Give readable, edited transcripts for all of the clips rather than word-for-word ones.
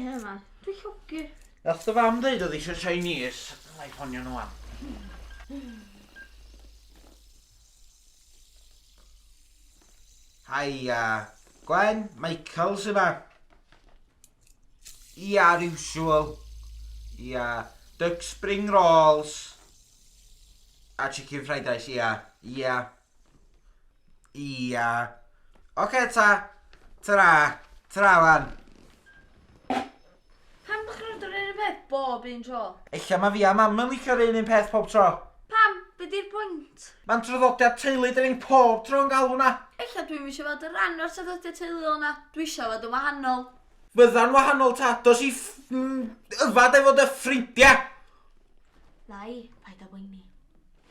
hyn yma? Dwi llogi. Nath dy fam ddeud oedd eisiau Chinese. Wna i ffonio nhw am. Haia. Gwen, Michael sy'n ma. Ia, usual. Ia. Duck spring rolls. A chicken fried rice, ia. Ia. Ia. Oce, ta. Ta-ra. Ta-ra, wan. Pam bych chi'n order yr un peth bob un tro? Ella mae fi a mam yn licio'r un un peth pob tro. Pam? Be di'r pwynt? Mae'n traddodiad teulu, dyn ni'n pob tro yn galw hwnna. Ella dwi'm eisiau fod yn rhan o'r traddodiad teuluol yna. Dwi eisiau fod yn wahanol. Fydda'n wahanol ta, dos i yfad efo dy ffrindiau. Na i, paid â boeni.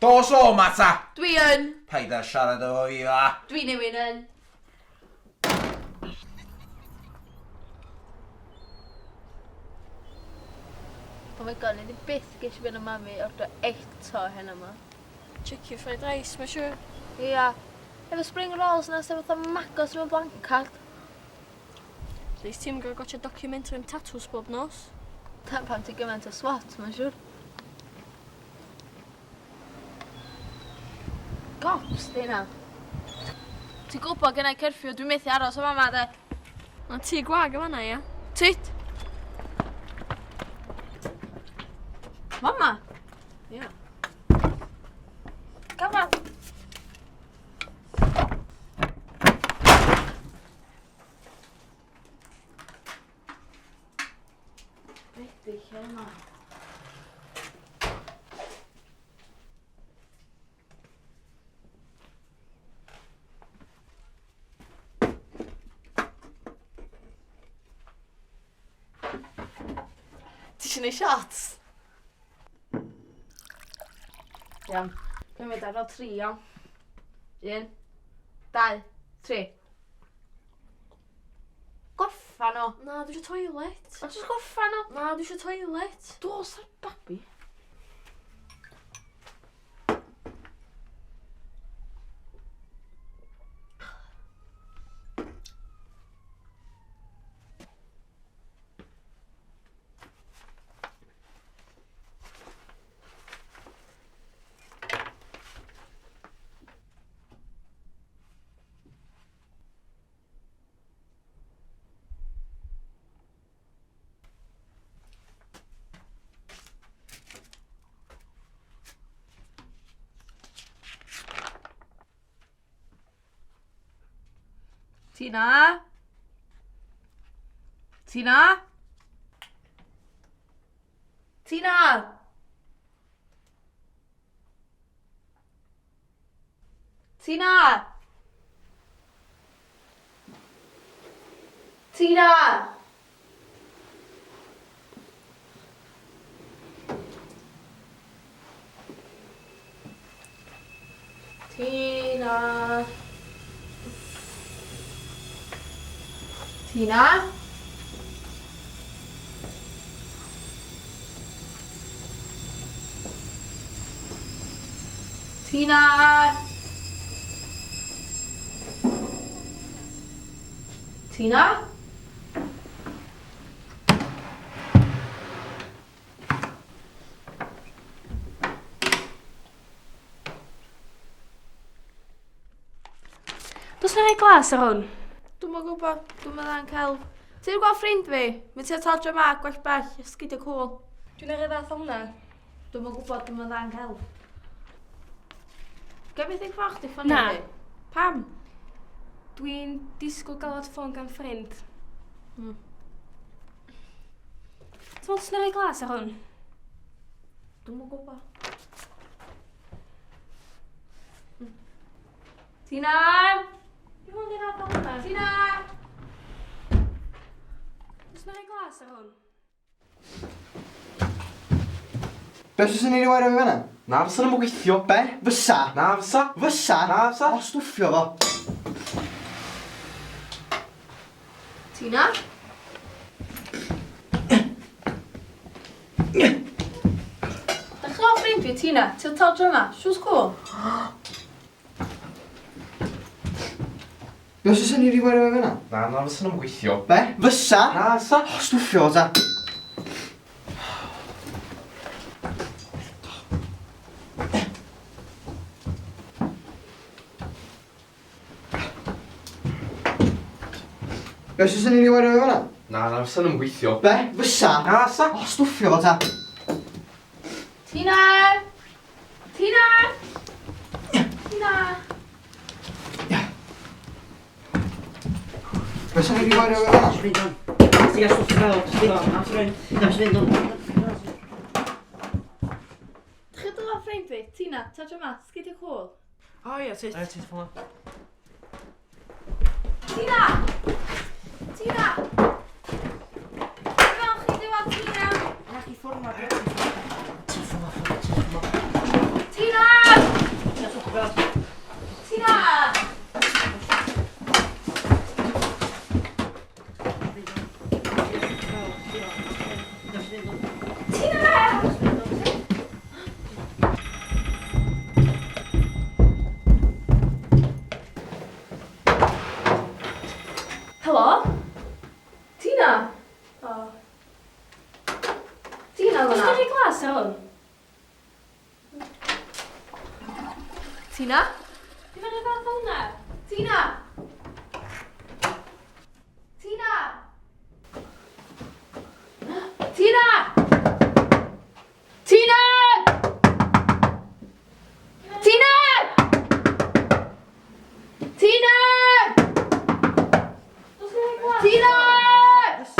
Dos o 'ma ta! Dwi yn! Paid â siarad efo fi fel 'a. Dwi newyn yn. Oh my god, nei di byth gesio fi na mami ordro eto heno 'ma. Chicken fried rice, mae'n siŵr. Ia. Efo spring rolls 'na sy fatha maggots mewn blancad. Least ti'm yn gorfod gwatsiad documentary am tatws bob nos. Dyna pam ti gymaint o swat, mae'n siŵr. Gops di hynna. Ti'n gwybod gennai curfew, dwi'n methu aros yn fama de. Mae tŷ gwag yn fanna, ia? Tyd! Mama? Ia. Gafal! Be di lle yma? Ti eisiau gwneud shots? Iawn. Dwi'n mynd ar ôl tri, iawn. Un, dau, tri. Gorffan o. Na, dwi eisiau toilet. O, jyst gorffan o. Na, dwi eisiau toilet. Dos ar babi. Tina? Tina? Tina! Tina! Tina! Tina! Tina? Tina! Tina? Does na rhai glas ar hwn? Dwi'm yn gwybod, dwi'm yn dda yn celf. Ti wedi gweld ffrind fi? Mae tua taldra ma, gwell bell, esgidiau cŵl. Dwi'n ar y fath o hwnna. Dwi'm yn gwybod, dwi'm yn dda yn celf. Ga i fenthyg ffôn chdi ffonio Na. fi? Pam? Dwi'n disgwyl galwad ffôn gan ffrind. Ti'n meddwl does na rhai glas ar hwn? Dwi'm yn gwybod. Tina! Di hwn ddim fath o hwnna. Tina! Oes na rhai glas ar hwn? Be os fyswn i'n rhoi fi fan'na? Na fysa nhw'm yn gweithio. Be? Fysa? Na fysa. Fysa? Na fysa. O stwffio fo. Tina? Dach chi'n gweld ffrind fi, Tina? Ti'n tal dryma? Siws cŵl? Be os fysa ni wedi wario fe fan'na? Na, na, fysa nhw'n gweithio. Be? Fysa? Na, fysa. O, stwffio fo ta. Be os fysa ni wedi wario fe fan'na? Na, na, fysa nhw'n gweithio. Be? Fysa? Na, fysa. O, stwffio fo ta. Tina! Tina! Tina! Be os ni wedi wario fe fan'na? Fynd o'n. Ti'n gael stwff fel, ti'n fynd o'n. Dych chi'n dod ffrind fi? Tina, ta dro ma, sgidio cwl. O ie, ti. Ie, ti ffôn. Tina! Tina! Fel chi diwad, Tina! Na chi ffwrdd ma, Ti ffwrdd ma, ti ffwrdd ma. Tina! Ti'n stwff fel. Tina! Tina! Helo? Tina! O. Tina Oes fyna. gen i glas ar hwn? Tina? Di fyny fel fel hwnna? Tina! Tina! Tina! Tina! Tina! Tina! Oes gen i glas? Tina! Fysa?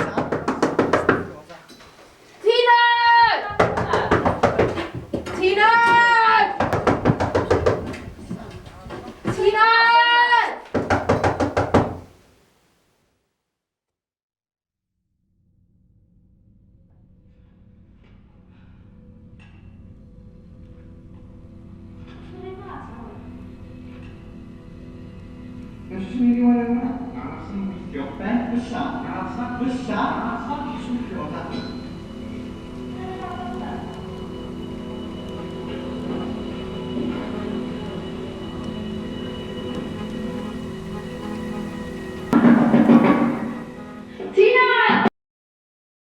Tina! Tina! Tina! Be os fysa ni wedi wario fe fan'na? Na, fysa nhw'n gweithio. Be? Fysa? Na, fysa. Fysa? O, stwffio fo ta.